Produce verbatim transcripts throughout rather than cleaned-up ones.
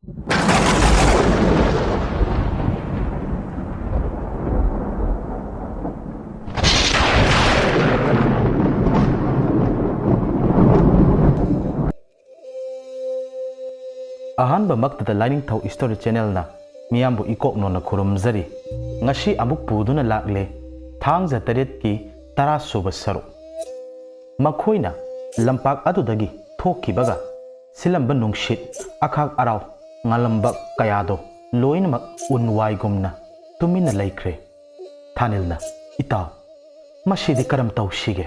ꯑꯍꯥꯟꯕꯃꯛꯇꯗ ꯂꯥꯏꯅꯤꯡꯊꯧ story ꯆꯦꯅꯦꯜꯅ ꯃꯤꯌꯥꯝꯕꯨ ꯏꯀꯣꯛꯅꯣꯅ ꯈꯨꯔꯨꯝꯖꯔꯤ꯫ ꯉꯁꯤ ꯑꯃꯨꯛ ꯄꯨꯗꯨꯅ ꯂꯥꯛꯂꯦ, ꯊꯥꯡꯖ ꯇꯔꯦꯠꯀꯤ ꯇꯔꯥ ꯁꯨꯕ ꯁꯔꯨꯛ꯫ ꯃꯈꯣꯏꯅ ꯂꯝꯄꯥꯛ ꯑꯗꯨꯗꯒꯤ ꯊꯣꯛꯈꯤꯕꯒ ꯁꯤꯜꯂꯝꯕ ꯅꯨꯡꯁꯤꯠ, ꯑꯈꯥꯛ ꯑꯔꯥꯎ, ꯉꯥꯜꯂꯝꯕ ꯀꯌꯥꯗꯣ ꯂꯣꯏꯅꯃꯛ ꯎꯟ ꯋꯥꯏꯒꯨꯝꯅ ꯇꯨꯃꯤꯟꯅ ꯂꯩꯈ꯭ꯔꯦ꯫ ꯊꯥꯅꯤꯜꯅ, "ꯏꯇꯥꯎ, ꯃꯁꯤꯗꯤ ꯀꯔꯝ ꯇꯧꯁꯤꯒꯦ?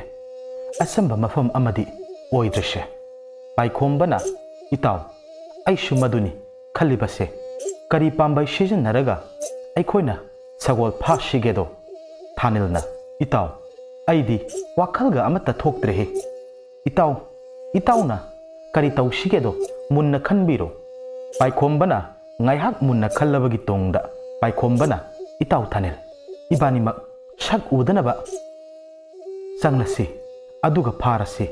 ꯑꯆꯝꯕ ꯃꯐꯝ ꯑꯃꯗꯤ ꯑꯣꯏꯗ꯭ꯔꯤꯁꯦ?" ꯄꯥꯏꯈꯣꯝꯕꯅ, "ꯏꯇꯥꯎ, ꯑꯩꯁꯨ ꯃꯗꯨꯅꯤ ꯈꯜꯂꯤꯕꯁꯦ꯫ ꯀꯔꯤ ꯄꯥꯝꯕꯩ ꯁꯤꯖꯤꯟꯅꯔꯒ ꯑꯩꯈꯣꯏꯅ ꯁꯒꯣꯜ ꯐꯥꯁꯤꯒꯦꯗꯣ?" ꯊꯥꯅꯤꯜꯅ, "ꯏꯇꯥꯎ, ꯑꯩꯗꯤ ꯋꯥꯈꯜꯒ ꯑꯃꯠꯇ ꯊꯣꯛꯇ꯭ꯔꯦꯍꯦ꯫ ꯏꯇꯥꯎ, ꯏꯇꯥꯎꯅ ꯀꯔꯤ ꯇꯧꯁꯤꯒꯦꯗꯣ ꯃꯨꯟꯅ ꯈꯟꯕꯤꯔꯣ꯫" ꯄꯥꯏꯈꯣꯝꯕꯅ ꯉꯥꯏꯍꯥꯛ ꯃꯨꯟꯅ ꯈꯜꯂꯕꯒꯤ ꯇꯨꯡꯗ ꯄꯥꯏꯈꯣꯝꯕꯅ, "ꯏꯇꯥꯎ ꯊꯥꯅꯤꯜ, ꯏꯕꯥꯅꯤꯃꯛ ꯁꯛ ꯎꯗꯅꯕ ꯆꯪꯂꯁꯤ, ꯑꯗꯨꯒ ꯐꯥꯔꯁꯤ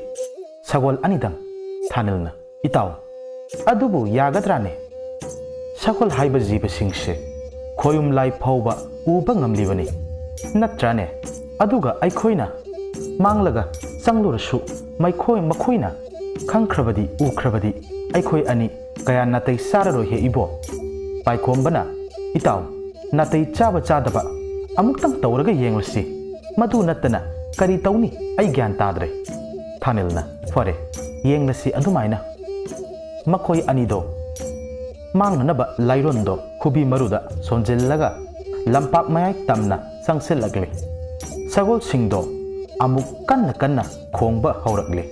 ꯁꯒꯣꯜ ꯑꯅꯤꯗꯪ꯫" ꯊꯥꯅꯤꯜꯅ, "ꯏꯇꯥꯎ, ꯑꯗꯨꯕꯨ ꯌꯥꯒꯗ꯭ꯔꯥꯅꯦ? ꯁꯒꯣꯜ ꯍꯥꯏꯕ ꯖꯤꯕꯁꯤꯡꯁꯦ ꯈꯣꯌꯨꯝ ꯂꯥꯏ ꯐꯥꯎꯕ ꯎꯕ ꯉꯝꯂꯤꯕꯅꯤ, ꯅꯠꯇ꯭ꯔꯥꯅꯦ? ꯑꯗꯨꯒ ꯑꯩꯈꯣꯏꯅ ꯃꯥꯡꯂꯒ ꯆꯪꯂꯨꯔꯁꯨ ꯃꯩꯈꯣꯏ-, ꯃꯈꯣꯏꯅ ꯈꯪꯈ꯭ꯔꯕꯗꯤ, ꯎꯈ꯭ꯔꯕꯗꯤ ꯑꯩꯈꯣꯏ ꯑꯅꯤ ꯀꯌꯥ ꯅꯥꯇꯩ ꯆꯥꯔꯔꯣꯏꯍꯦ ꯏꯕꯣ꯫" ꯄꯥꯏꯈꯣꯝꯕꯅ, "ꯏꯇꯥꯎ, ꯅꯥꯇꯩ ꯆꯥꯕ ꯆꯥꯗꯕ ꯑꯃꯨꯛꯇꯪ ꯇꯧꯔꯒ ꯌꯦꯡꯂꯁꯤ꯫ ꯃꯗꯨ ꯅꯠꯇꯅ ꯀꯔꯤ ꯇꯧꯅꯤ? ꯑꯩ ꯒ꯭ꯌꯥꯟ ꯇꯥꯗ꯭ꯔꯦ꯫" ꯊꯥꯅꯤꯜꯅ, "ꯐꯔꯦ, ꯌꯦꯡꯂꯁꯤ ꯑꯗꯨꯃꯥꯏꯅ꯫" ꯃꯈꯣꯏ ꯑꯅꯤꯗꯣ ꯃꯥꯡꯅꯅꯕ ꯂꯥꯏꯔꯣꯟꯗꯣ ꯈꯨꯕꯤ ꯃꯔꯨꯗ ꯁꯣꯟꯖꯤꯜꯂꯒ ꯂꯝꯄꯥꯛ ꯃꯌꯥꯏ ꯇꯝꯅ ꯆꯪꯁꯤꯜꯂꯛꯂꯦ꯫ ꯁꯒꯣꯜꯁꯤꯡꯗꯣ ꯑꯃꯨꯛ ꯀꯟꯅ ꯀꯟꯅ ꯈꯣꯡꯕ ꯍꯧꯔꯛꯂꯦ꯫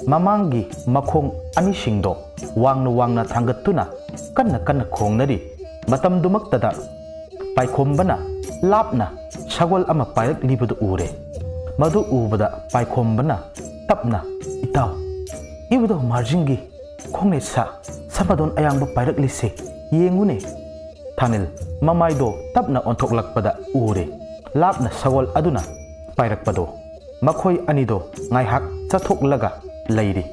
ꯃꯃꯥꯡꯒꯤ ꯃꯈꯣꯡ ꯑꯅꯤꯁꯤꯡꯗꯣ ꯋꯥꯡꯅ ꯋꯥꯡꯅ ꯊꯥꯡꯒꯠꯇꯨꯅ ꯀꯟꯅ ꯀꯟꯅ ꯈꯣꯡꯅꯔꯤ꯫ ꯃꯇꯝꯗꯨꯃꯛꯇꯗ ꯄꯥꯏꯈꯣꯝꯕꯅ ꯂꯥꯞꯅ ꯁꯒꯣꯜ ꯑꯃ ꯄꯥꯏꯔꯛꯂꯤꯕꯗꯨ ꯎꯔꯦ꯫ ꯃꯗꯨ ꯎꯕꯗ ꯄꯥꯏꯈꯣꯝꯕꯅ ꯇꯞꯅ, "ꯏꯇꯥꯎ, ꯏꯕꯨꯙꯧ ꯃꯥꯔꯖꯤꯡꯒꯤ ꯈꯣꯡꯅꯦꯠ ꯁꯥ ꯁꯃꯗꯣꯟ ꯑꯌꯥꯡꯕ ꯄꯥꯏꯔꯛꯂꯤꯁꯦ ꯌꯦꯡꯉꯨꯅꯦ꯫" ꯊꯥꯅꯤꯜ ꯃꯃꯥꯏꯗꯣ ꯇꯞꯅ ꯑꯣꯟꯊꯣꯛꯂꯛꯄꯗ ꯎꯔꯦ, ꯂꯥꯞꯅ ꯁꯒꯣꯜ ꯑꯗꯨꯅ ꯄꯥꯏꯔꯛꯄꯗꯣ꯫ ꯃꯈꯣꯏ ꯑꯅꯤꯗꯣ ꯉꯥꯏꯍꯥꯛ ꯆꯠꯊꯣꯛꯂꯒ ꯂꯩꯔꯤ꯫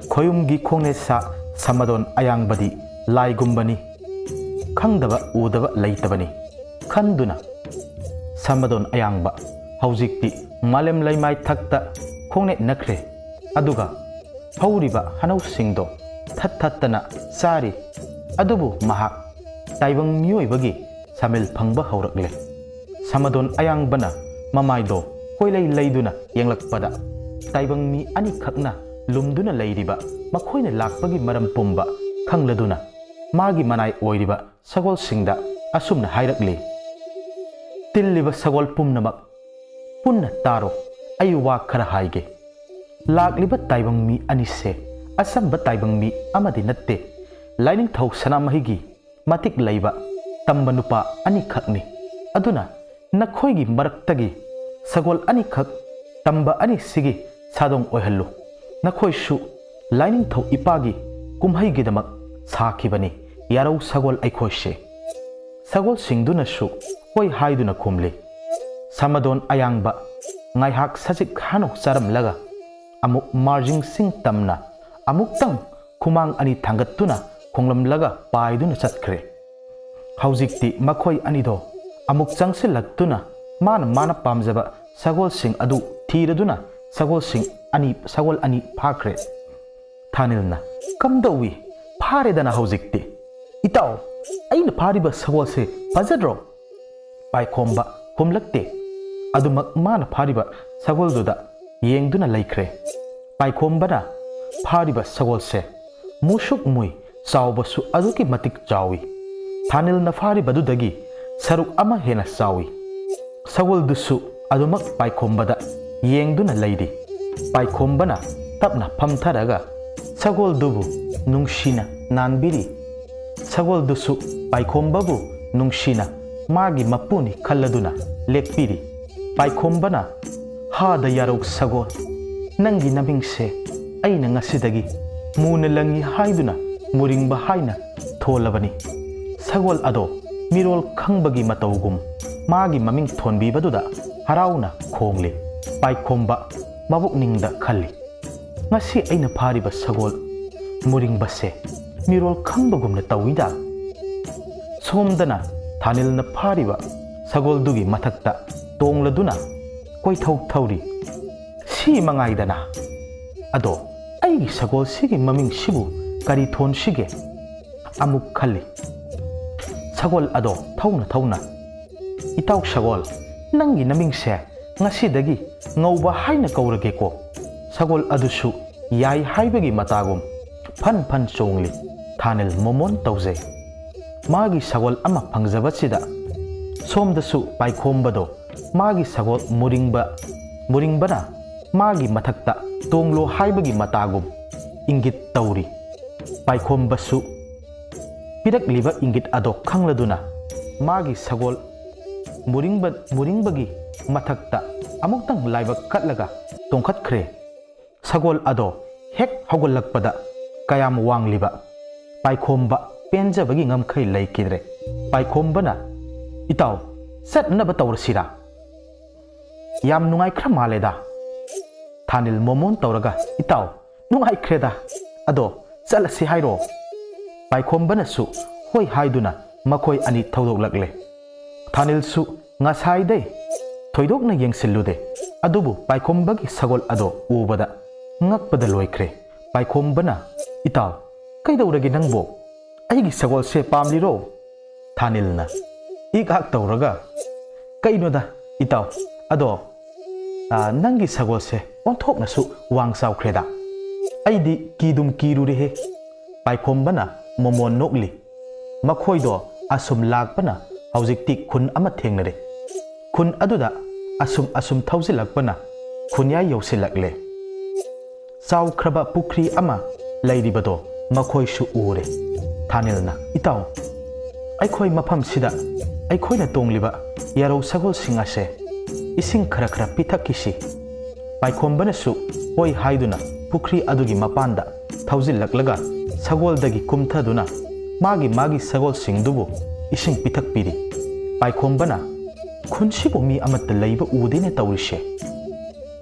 ꯈꯣꯌꯨꯝꯒꯤ ꯈꯣꯡꯅꯦꯠ ꯁꯥ ꯁꯃꯗꯣꯟ ꯑꯌꯥꯡꯕꯗꯤ ꯂꯥꯏꯒꯨꯝꯕꯅꯤ, ꯈꯪꯗꯕ ꯎꯗꯕ ꯂꯩꯇꯕꯅꯤ ꯈꯟꯗꯨꯅ, ꯁꯃꯗꯣꯟ ꯑꯌꯥꯡꯕ ꯍꯧꯖꯤꯛꯇꯤ ꯃꯥꯂꯦꯝ ꯂꯩꯃꯥꯏ ꯊꯛꯇ ꯈꯣꯡꯅꯦꯠꯅꯈ꯭ꯔꯦ꯫ ꯑꯗꯨꯒ ꯍꯧꯔꯤꯕ ꯍꯅꯧꯁꯤꯡꯗꯣ ꯊꯠ ꯊꯠꯇꯅ ꯆꯥꯔꯤ꯫ ꯑꯗꯨꯕꯨ ꯃꯍꯥꯛ ꯇꯥꯏꯕꯪ ꯃꯤꯑꯣꯏꯕꯒꯤ ꯁꯥꯃꯤꯜ ꯐꯪꯕ ꯍꯧꯔꯛꯂꯦ꯫ ꯁꯃꯗꯣꯟ ꯑꯌꯥꯡꯕꯅ ꯃꯃꯥꯏꯗꯣ ꯀꯣꯏꯂꯩ ꯂꯩꯗꯨꯅ ꯌꯦꯡꯂꯛꯄꯗ, ꯇꯥꯏꯕꯪ ꯃꯤ ꯑꯅꯤꯈꯛꯅ ꯂꯨꯝꯗꯨꯅ ꯂꯩꯔꯤꯕ ꯃꯈꯣꯏꯅ ꯂꯥꯛꯄꯒꯤ ꯃꯔꯝ ꯄꯨꯝꯕ ꯈꯪꯂꯗꯨꯅ, ꯃꯥꯒꯤ ꯃꯅꯥꯏ ꯑꯣꯏꯔꯤꯕ ꯁꯒꯣꯜꯁꯤꯡꯗ ꯑꯁꯨꯝꯅ ꯍꯥꯏꯔꯛꯂꯤ, "ꯇꯤꯜꯂꯤꯕ ꯁꯒꯣꯜ ꯄꯨꯝꯅꯃꯛ, ꯄꯨꯟꯅ ꯇꯥꯔꯣ꯫ ꯑꯩ ꯋꯥ ꯈꯔ ꯍꯥꯏꯒꯦ꯫ ꯂꯥꯛꯂꯤꯕ ꯇꯥꯏꯕꯪ ꯃꯤ ꯑꯅꯤꯁꯦ ꯑꯆꯝꯕ ꯇꯥꯏꯕꯪ ꯃꯤ ꯑꯃꯗꯤ ꯅꯠꯇꯦ꯫ ꯂꯥꯏꯅꯤꯡꯊꯧ ꯁꯅꯥꯃꯍꯤꯒꯤ ꯃꯇꯤꯛ ꯂꯩꯕ ꯇꯝꯕ ꯅꯨꯄꯥ ꯑꯅꯤꯈꯛꯅꯤ꯫ ꯑꯗꯨꯅ ꯅꯈꯣꯏꯒꯤ ꯃꯔꯛꯇꯒꯤ ꯁꯒꯣꯜ ꯑꯅꯤꯈꯛ ꯇꯝꯕ ꯑꯅꯤꯁꯤꯒꯤ ꯁꯥꯗꯣꯡ ꯑꯣꯏꯍꯜꯂꯨ꯫ ꯅꯈꯣꯏꯁꯨ ꯂꯥꯏꯅꯤꯡꯊꯧ ꯏꯄꯥꯒꯤ ꯀꯨꯝꯍꯩꯒꯤꯗꯃꯛ ꯁꯥꯈꯤꯕꯅꯤ ꯌꯥꯔꯧ ꯁꯒꯣꯜ ꯑꯩꯈꯣꯏꯁꯦ꯫" ꯁꯒꯣꯜꯁꯤꯡꯗꯨꯅꯁꯨ ꯍꯣꯏ ꯍꯥꯏꯗꯨꯅ ꯈꯨꯝꯂꯤ꯫ ꯁꯃꯗꯣꯟ ꯑꯌꯥꯡꯕ ꯉꯥꯏꯍꯥꯛ ꯁꯖꯤꯛ ꯍꯥꯅꯧ ꯆꯥꯔꯝꯂꯒ, ꯑꯃꯨꯛ ꯃꯥꯔꯖꯤꯡ ꯆꯤꯡ ꯇꯝꯅ ꯑꯃꯨꯛꯇꯪ ꯈꯨꯃꯥꯡ ꯑꯅꯤ ꯊꯥꯡꯒꯠꯇꯨꯅ ꯈꯣꯡꯂꯝꯂꯒ ꯄꯥꯏꯗꯨꯅ ꯆꯠꯈ꯭ꯔꯦ꯫ ꯍꯧꯖꯤꯛꯇꯤ ꯃꯈꯣꯏ ꯑꯅꯤꯗꯣ ꯑꯃꯨꯛ ꯆꯪꯁꯤꯜꯂꯛꯇꯨꯅ ꯃꯥꯅ ꯃꯥꯅ ꯄꯥꯝꯖꯕ ꯁꯒꯣꯜꯁꯤꯡ ꯑꯗꯨ ꯊꯤꯔꯗꯨꯅ ꯁꯒꯣꯜꯁꯤꯡ ꯑꯅꯤ, ꯁꯒꯣꯜ ꯑꯅꯤ ꯐꯥꯈ꯭ꯔꯦ꯫ ꯊꯥꯅꯤꯜꯅ, "ꯀꯝꯗꯧꯏ? ꯐꯥꯔꯦꯗꯅ ꯍꯧꯖꯤꯛꯇꯤ꯫ ꯏꯇꯥꯎ, ꯑꯩꯅ ꯐꯥꯔꯤꯕ ꯁꯒꯣꯜꯁꯦ ꯐꯖꯗ꯭ꯔꯣ?" ꯄꯥꯏꯈꯣꯝꯕ ꯈꯨꯝꯂꯛꯇꯦ꯫ ꯑꯗꯨꯃꯛ ꯃꯥꯅ ꯐꯥꯔꯤꯕ ꯁꯒꯣꯜꯗꯨꯗ ꯌꯦꯡꯗꯨꯅ ꯂꯩꯈ꯭ꯔꯦ꯫ ꯄꯥꯏꯈꯣꯝꯕꯅ ꯐꯥꯔꯤꯕ ꯁꯒꯣꯜꯁꯦ ꯃꯨꯁꯨꯛ ꯃꯨꯏ, ꯆꯥꯎꯕꯁꯨ ꯑꯗꯨꯛꯀꯤ ꯃꯇꯤꯛ ꯆꯥꯎꯏ꯫ ꯊꯥꯅꯤꯜꯅ ꯐꯥꯔꯤꯕꯗꯨꯗꯒꯤ ꯁꯔꯨꯛ ꯑꯃ ꯍꯦꯟꯅ ꯆꯥꯎꯏ꯫ ꯁꯒꯣꯜꯗꯨꯁꯨ ꯑꯗꯨꯃꯛ ꯄꯥꯏꯈꯣꯝꯕꯗ ꯌꯦꯡꯗꯨꯅ ꯂꯩꯔꯤ꯫ ꯄꯥꯏꯈꯣꯝꯕꯅ ꯇꯞꯅ ꯐꯝꯊꯔꯒ ꯁꯒꯣꯜꯗꯨꯕꯨ ꯅꯨꯡꯁꯤꯅ ꯅꯥꯟꯕꯤꯔꯤ꯫ ꯁꯒꯣꯜꯗꯨꯁꯨ ꯄꯥꯏꯈꯣꯝꯕꯕꯨ ꯅꯨꯡꯁꯤꯅ ꯃꯥꯒꯤ ꯃꯄꯨꯅꯤ ꯈꯜꯂꯗꯨꯅ ꯂꯦꯛꯄꯤꯔꯤ꯫ ꯄꯥꯏꯈꯣꯝꯕꯅ, "ꯍꯥꯗ ꯌꯥꯔꯧ ꯁꯒꯣꯜ, ꯅꯪꯒꯤ ꯅꯃꯤꯡꯁꯦ ꯑꯩꯅ ꯉꯁꯤꯗꯒꯤ ꯃꯨꯅ ꯂꯪꯉꯤ ꯍꯥꯏꯗꯨꯅ ꯃꯨꯔꯤꯡꯕ ꯍꯥꯏꯅ ꯊꯣꯜꯂꯕꯅꯤ꯫" ꯁꯒꯣꯜ ꯑꯗꯣ ꯃꯤꯔꯣꯜ ꯈꯪꯕꯒꯤ ꯃꯇꯧꯒꯨꯝ ꯃꯥꯒꯤ ꯃꯃꯤꯡ ꯊꯣꯟꯕꯤꯕꯗꯨꯗ ꯍꯔꯥꯎꯅ ꯈꯣꯡꯂꯤ꯫ ꯄꯥꯏꯈꯣꯝꯕ ꯃꯕꯨꯛꯅꯤꯡꯗ ꯈꯜꯂꯤ, "ꯉꯁꯤ ꯑꯩꯅ ꯐꯥꯔꯤꯕ ꯁꯒꯣꯜ ꯃꯨꯔꯤꯡꯕꯁꯦ ꯃꯤꯔꯣꯜ ꯈꯪꯕꯒꯨꯝꯅ ꯇꯧꯏꯗ꯫ ꯁꯣꯝꯗꯅ ꯊꯥꯅꯤꯜꯅ ꯐꯥꯔꯤꯕ ꯁꯒꯣꯜꯗꯨꯒꯤ ꯃꯊꯛꯇ ꯇꯣꯡꯂꯗꯨꯅ ꯀꯣꯏꯊꯧ ꯊꯧꯔꯤ꯫ ꯁꯤ ꯃꯉꯥꯏꯗꯅ꯫ ꯑꯗꯣ ꯑꯩꯒꯤ ꯁꯒꯣꯜꯁꯤꯒꯤ ꯃꯃꯤꯡꯁꯤꯕꯨ ꯀꯔꯤ ꯊꯣꯟꯁꯤꯒꯦ? ꯑꯃꯨꯛ ꯈꯜꯂꯤ꯫ ꯁꯒꯣꯜ ꯑꯗꯣ ꯊꯧꯅ ꯊꯧꯅ, "ꯏꯇꯥꯎ ꯁꯒꯣꯜ, ꯅꯪꯒꯤ ꯅꯃꯤꯡꯁꯦ ꯉꯁꯤꯗꯒꯤ ꯉꯧꯕ ꯍꯥꯏꯅ ꯀꯧꯔꯒꯦꯀꯣ꯫" ꯁꯒꯣꯜ ꯑꯗꯨꯁꯨ ꯌꯥꯏ ꯍꯥꯏꯕꯒꯤ ꯃꯇꯥꯒꯨꯝ ꯐꯟ ꯐꯟ ꯆꯣꯡꯂꯤ꯫ ꯊꯥꯅꯤꯜ ꯃꯣꯃꯣꯟ ꯇꯧꯖꯩ꯫ ꯃꯥꯒꯤ ꯁꯒꯣꯜ ꯑꯃ ꯐꯪꯖꯕꯁꯤꯗ ꯁꯣꯝꯗꯁꯨ ꯄꯥꯏꯈꯣꯝꯕꯗꯣ ꯃꯥꯒꯤ ꯁꯒꯣꯜ ꯃꯨꯔꯤꯡꯕ, ꯃꯨꯔꯤꯡꯕꯅ ꯃꯥꯒꯤ ꯃꯊꯛꯇ ꯇꯣꯡꯂꯣ ꯍꯥꯏꯕꯒꯤ ꯃꯇꯥꯒꯨꯝ ꯏꯪꯒꯤꯠ ꯇꯧꯔꯤ꯫ ꯄꯥꯏꯈꯣꯝꯕꯁꯨ ꯄꯤꯔꯛꯂꯤꯕ ꯏꯪꯒꯤꯠ ꯑꯗꯣ ꯈꯪꯂꯗꯨꯅ ꯃꯥꯒꯤ ꯁꯒꯣꯜ ꯃꯨꯔꯤꯡꯕ, ꯃꯨꯔꯤꯡꯕꯒꯤ ꯃꯊꯛꯇ ꯑꯃꯨꯛꯇꯪ ꯂꯥꯏꯕꯛ ꯀꯠꯂꯒ ꯇꯣꯡꯈꯠꯈ꯭ꯔꯦ꯫ ꯁꯒꯣꯜ ꯑꯗꯣ ꯍꯦꯛ ꯍꯧꯒꯠꯂꯛꯄꯗ ꯀꯌꯥꯝ ꯋꯥꯡꯂꯤꯕ ꯄꯥꯏꯈꯣꯝꯕ ꯄꯦꯟꯖꯕꯒꯤ ꯉꯝꯈꯩ ꯂꯩꯈꯤꯗ꯭ꯔꯦ꯫ ꯄꯥꯏꯈꯣꯝꯕꯅ, "ꯏꯇꯥꯎ, ꯆꯠꯅꯕ ꯇꯧꯔꯁꯤꯔꯥ? ꯌꯥꯝ ꯅꯨꯡꯉꯥꯏꯈ꯭ꯔ ꯃꯥꯜꯂꯦꯗ꯫" ꯊꯥꯅꯤꯜ ꯃꯣꯃꯣꯟ ꯇꯧꯔꯒ, "ꯏꯇꯥꯎ, ꯅꯨꯡꯉꯥꯏꯈ꯭ꯔꯦꯗ꯫ ꯑꯗꯣ ꯆꯠꯂꯁꯤ ꯍꯥꯏꯔꯣ?" ꯄꯥꯏꯈꯣꯝꯕꯅꯁꯨ ꯍꯣꯏ ꯍꯥꯏꯗꯨꯅ ꯃꯈꯣꯏ ꯑꯅꯤ ꯊꯧꯗꯣꯛꯂꯛꯂꯦ꯫ ꯊꯥꯅꯤꯜꯁꯨ ꯉꯁꯥꯏꯗꯩ ꯊꯣꯏꯗꯣꯛꯅ ꯌꯦꯡꯁꯤꯜꯂꯨꯗꯦ, ꯑꯗꯨꯕꯨ ꯄꯥꯏꯈꯣꯝꯕꯒꯤ ꯁꯒꯣꯜ ꯑꯗꯣ ꯎꯕꯗ ꯉꯛꯄꯗ ꯂꯣꯏꯈ꯭ꯔꯦ꯫ ꯄꯥꯏꯈꯣꯝꯕꯅ, "ꯏꯇꯥꯎ, ꯀꯩꯗꯧꯔꯒꯦ ꯅꯪꯕꯣ? ꯑꯩꯒꯤ ꯁꯒꯣꯜꯁꯦ ꯄꯥꯝꯂꯤꯔꯣ?" ꯊꯥꯅꯤꯜꯅ ꯏꯛ ꯍꯥꯛ ꯇꯧꯔꯒ, "ꯀꯩꯅꯣꯗ ꯏꯇꯥꯎ, ꯑꯗꯣ, ꯑ, ꯅꯪꯒꯤ ꯁꯒꯣꯜꯁꯦ ꯑꯣꯟꯊꯣꯛꯅꯁꯨ ꯋꯥꯡ ꯆꯥꯎꯈ꯭ꯔꯦꯗ꯫ ꯑꯩꯗꯤ ꯀꯤꯗꯨꯝ ꯀꯤꯔꯨꯔꯦꯍꯦ꯫" ꯄꯥꯏꯈꯣꯝꯕꯅ ꯃꯣꯃꯣꯟ ꯅꯣꯛꯂꯤ꯫ ꯃꯈꯣꯏꯗꯣ ꯑꯁꯨꯝ ꯂꯥꯛꯄꯅ ꯍꯧꯖꯤꯛꯇꯤ ꯈꯨꯟ ꯑꯃ ꯊꯦꯡꯅꯔꯦ꯫ ꯈꯨꯟ ꯑꯗꯨꯗ ꯑꯁꯨꯝ ꯑꯁꯨꯝ ꯊꯧꯖꯤꯜꯂꯛꯄꯅ ꯈꯨꯟꯌꯥꯏ ꯌꯧꯁꯤꯜꯂꯛꯂꯦ꯫ ꯆꯥꯎꯈ꯭ꯔꯕ ꯄꯨꯈ꯭ꯔꯤ ꯑꯃ ꯂꯩꯔꯤꯕꯗꯣ ꯃꯈꯣꯏꯁꯨ ꯎꯔꯦ꯫ ꯊꯥꯅꯤꯜꯅ, "ꯏꯇꯥꯎ, ꯑꯩꯈꯣꯏ ꯃꯐꯝꯁꯤꯗ ꯑꯩꯈꯣꯏꯅ ꯇꯣꯡꯂꯤꯕ ꯌꯥꯔꯧ ꯁꯒꯣꯜꯁꯤꯡ ꯑꯁꯦ ꯏꯁꯤꯡ ꯈꯔ ꯈꯔ ꯄꯤꯊꯛꯈꯤꯁꯤ꯫" ꯄꯥꯏꯈꯣꯝꯕꯅꯁꯨ ꯍꯣꯏ ꯍꯥꯏꯗꯨꯅ ꯄꯨꯈ꯭ꯔꯤ ꯑꯗꯨꯒꯤ ꯃꯄꯥꯟꯗ ꯊꯧꯖꯤꯜꯂꯛꯂꯒ ꯁꯒꯣꯜꯗꯒꯤ ꯀꯨꯝꯊꯗꯨꯅ ꯃꯥꯒꯤ ꯃꯥꯒꯤ ꯁꯒꯣꯜꯁꯤꯡꯗꯨꯕꯨ ꯏꯁꯤꯡ ꯄꯤꯊꯛꯄꯤꯔꯤ꯫ ꯄꯥꯏꯈꯣꯝꯕꯅ, "ꯈꯨꯟꯁꯤꯕꯨ ꯃꯤ ꯑꯃꯠꯇ ꯂꯩꯕ ꯎꯗꯦꯅꯦ ꯇꯧꯔꯤꯁꯦ꯫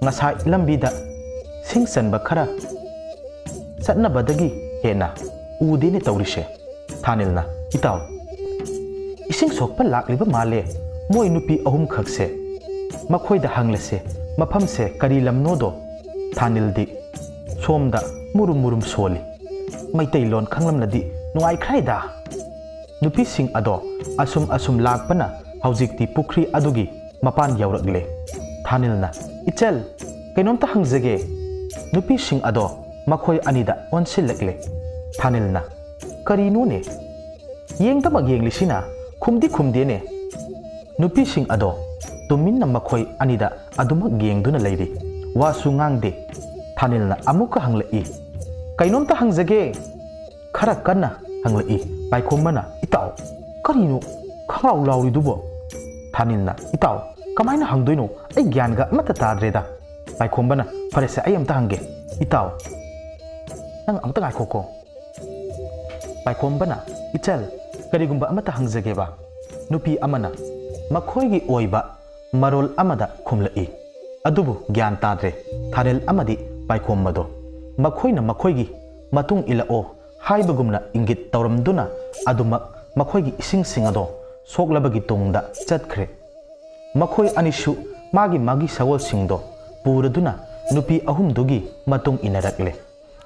ꯉꯁꯥꯏ ꯂꯝꯕꯤꯗ ꯁꯤꯡ ꯆꯟꯕ ꯈꯔ ꯆꯠꯅꯕꯗꯒꯤ ꯍꯦꯟꯅ ꯎꯗꯦꯅꯦ ꯇꯧꯔꯤꯁꯦ꯫ ꯊꯥꯅꯤꯜꯅ, "ꯏꯇꯥꯎ, ꯏꯁꯤꯡ ꯁꯣꯛꯄ ꯂꯥꯛꯂꯤꯕ ꯃꯥꯜꯂꯦ ꯃꯣꯏ ꯅꯨꯄꯤ ꯑꯍꯨꯝꯈꯛꯁꯦ꯫ ꯃꯈꯣꯏꯗ ꯍꯪꯂꯁꯦ, ꯃꯐꯝꯁꯦ ꯀꯔꯤ ꯂꯝꯅꯣꯗꯣ?" ꯊꯥꯅꯤꯜꯗꯤ ꯁꯣꯝꯗ ꯃꯨꯔꯨꯝ ꯃꯨꯔꯨꯝ ꯁꯣꯜꯂꯤ꯫ ꯃꯩꯇꯩꯂꯣꯟ ꯈꯪꯂꯝꯂꯗꯤ ꯅꯨꯡꯉꯥꯏꯈ꯭ꯔꯦꯗ꯫ ꯅꯨꯄꯤꯁꯤꯡ ꯑꯗꯣ ꯑꯁꯨꯝ ꯑꯁꯨꯝ ꯂꯥꯛꯄꯅ ꯍꯧꯖꯤꯛꯇꯤ ꯄꯨꯈ꯭ꯔꯤ ꯑꯗꯨꯒꯤ ꯃꯄꯥꯟ ꯌꯧꯔꯛꯂꯦ꯫ ꯊꯥꯅꯤꯜꯅ, "ꯏꯆꯜ, ꯀꯩꯅꯣꯝꯇ ꯍꯪꯖꯒꯦ꯫" ꯅꯨꯄꯤꯁꯤꯡ ꯑꯗꯣ ꯃꯈꯣꯏ ꯑꯅꯤꯗ ꯑꯣꯟꯁꯤꯜꯂꯛꯂꯦ꯫ ꯊꯥꯅꯤꯜꯅ, "ꯀꯔꯤꯅꯣꯅꯦ? ꯌꯦꯡꯗꯃꯛ ꯌꯦꯡꯂꯤꯁꯤꯅ ꯈꯨꯝꯗꯤ ꯈꯨꯝꯗꯦꯅꯦ꯫" ꯅꯨꯄꯤꯁꯤꯡ ꯑꯗꯣ ꯇꯨꯃꯤꯟꯅ ꯃꯈꯣꯏ ꯑꯅꯤꯗ ꯑꯗꯨꯃꯛ ꯌꯦꯡꯗꯨꯅ ꯂꯩꯔꯤ꯫ ꯋꯥꯁꯨ ꯉꯥꯡꯗꯦ꯫ ꯊꯥꯅꯤꯜꯅ ꯑꯃꯨꯛꯀ ꯍꯪꯂꯛꯏ, "ꯀꯩꯅꯣꯝꯇ ꯍꯪꯖꯒꯦ꯫" ꯈꯔ ꯀꯟꯅ ꯍꯪꯂꯛꯏ꯫ ꯄꯥꯏꯈꯣꯝꯕꯅ, "ꯏꯇꯥꯎ, ꯀꯔꯤꯅꯣ ꯈꯪꯂꯥꯎ ꯂꯥꯎꯔꯤꯗꯨꯕꯣ?" ꯊꯥꯅꯤꯜꯅ, "ꯏꯇꯥꯎ, ꯀꯃꯥꯏꯅ ꯍꯪꯗꯣꯏꯅꯣ? ꯑꯩ ꯒ꯭ꯌꯥꯟꯒ ꯑꯃꯠꯇ ꯇꯥꯗ꯭ꯔꯦꯗ꯫" ꯄꯥꯏꯈꯣꯝꯕꯅ, "ꯐꯔꯦꯁꯦ, ꯑꯩ ꯑꯝꯇ ꯍꯪꯒꯦ꯫ ꯏꯇꯥꯎ, ꯅꯪ ꯑꯝꯇ ꯉꯥꯏꯈꯣꯀꯣ꯫" ꯄꯥꯏꯈꯣꯝꯕꯅ, "ꯏꯆꯜ, ꯀꯔꯤꯒꯨꯝꯕ ꯑꯃꯠꯇ ꯍꯪꯖꯒꯦꯕ꯫" ꯅꯨꯄꯤ ꯑꯃꯅ ꯃꯈꯣꯏꯒꯤ ꯑꯣꯏꯕ ꯃꯔꯣꯜ ꯑꯃꯗ ꯈꯨꯝꯂꯛꯏ꯫ ꯑꯗꯨꯕꯨ ꯒ꯭ꯌꯥꯟ ꯇꯥꯗ꯭ꯔꯦ ꯊꯥꯅꯤꯜ ꯑꯃꯗꯤ ꯄꯥꯏꯈꯣꯝꯕꯗꯣ꯫ ꯃꯈꯣꯏꯅ ꯃꯈꯣꯏꯒꯤ ꯃꯇꯨꯡ ꯏꯜꯂꯛꯑꯣ ꯍꯥꯏꯕꯒꯨꯝꯅ ꯏꯪꯒꯤꯠ ꯇꯧꯔꯝꯗꯨꯅ ꯑꯗꯨꯃꯛ ꯃꯈꯣꯏꯒꯤ ꯏꯁꯤꯡꯁꯤꯡ ꯑꯗꯣ ꯁꯣꯛꯂꯕꯒꯤ ꯇꯨꯡꯗ ꯆꯠꯈ꯭ꯔꯦ꯫ ꯃꯈꯣꯏ ꯑꯅꯤꯁꯨ ꯃꯥꯒꯤ ꯃꯥꯒꯤ ꯁꯒꯣꯜꯁꯤꯡꯗꯣ ꯄꯨꯔꯗꯨꯅ ꯅꯨꯄꯤ ꯑꯍꯨꯝꯗꯨꯒꯤ ꯃꯇꯨꯡ ꯏꯟꯅꯔꯛꯂꯦ꯫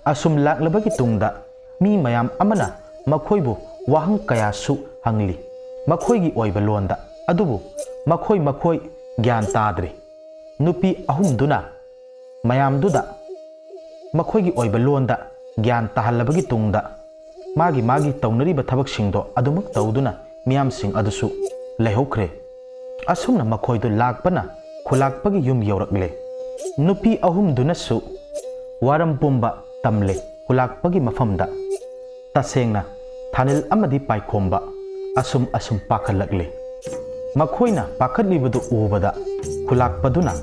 ꯑꯁꯨꯝ ꯂꯥꯛꯂꯕꯒꯤ ꯇꯨꯡꯗ ꯃꯤ ꯃꯌꯥꯝ ꯑꯃꯅ ꯃꯈꯣꯏꯕꯨ ꯋꯥꯍꯪ ꯀꯌꯥꯁꯨ ꯍꯪꯂꯤ, ꯃꯈꯣꯏꯒꯤ ꯑꯣꯏꯕ ꯂꯣꯟꯗ꯫ ꯑꯗꯨꯕꯨ ꯃꯈꯣꯏ ꯃꯈꯣꯏ ꯒ꯭ꯌꯥꯟ ꯇꯥꯗ꯭ꯔꯦ꯫ ꯅꯨꯄꯤ ꯑꯍꯨꯝꯗꯨꯅ ꯃꯌꯥꯝꯗꯨꯗ ꯃꯈꯣꯏꯒꯤ ꯑꯣꯏꯕ ꯂꯣꯟꯗ ꯒ꯭ꯌꯥꯟ ꯇꯥꯍꯜꯂꯕꯒꯤ ꯇꯨꯡꯗ, ꯃꯥꯒꯤ ꯃꯥꯒꯤ ꯇꯧꯅꯔꯤꯕ ꯊꯕꯛꯁꯤꯡꯗꯣ ꯑꯗꯨꯃꯛ ꯇꯧꯗꯨꯅ ꯃꯤꯌꯥꯝꯁꯤꯡ ꯑꯗꯨꯁꯨ ꯂꯩꯍꯧꯈ꯭ꯔꯦ꯫ ꯑꯁꯨꯝꯅ ꯃꯈꯣꯏꯗꯨ ꯂꯥꯛꯄꯅ ꯈꯨꯂꯥꯛꯄꯒꯤ ꯌꯨꯝ ꯌꯧꯔꯛꯂꯦ꯫ ꯅꯨꯄꯤ ꯑꯍꯨꯝꯗꯨꯅꯁꯨ ꯋꯥꯔꯝ ꯄꯨꯝꯕ ꯇꯝꯂꯦ ꯈꯨꯂꯥꯛꯄꯒꯤ ꯃꯐꯝꯗ꯫ ꯇꯁꯦꯡꯅ ꯊꯥꯅꯤꯜ ꯑꯃꯗꯤ ꯄꯥꯏꯈꯣꯝꯕ ꯑꯁꯨꯝ ꯑꯁꯨꯝ ꯄꯥꯈꯠꯂꯛꯂꯦ꯫ ꯃꯈꯣꯏꯅ ꯄꯥꯈꯠꯂꯤꯕꯗꯨ ꯎꯕꯗ ꯈꯨꯂꯥꯛꯄꯗꯨꯅ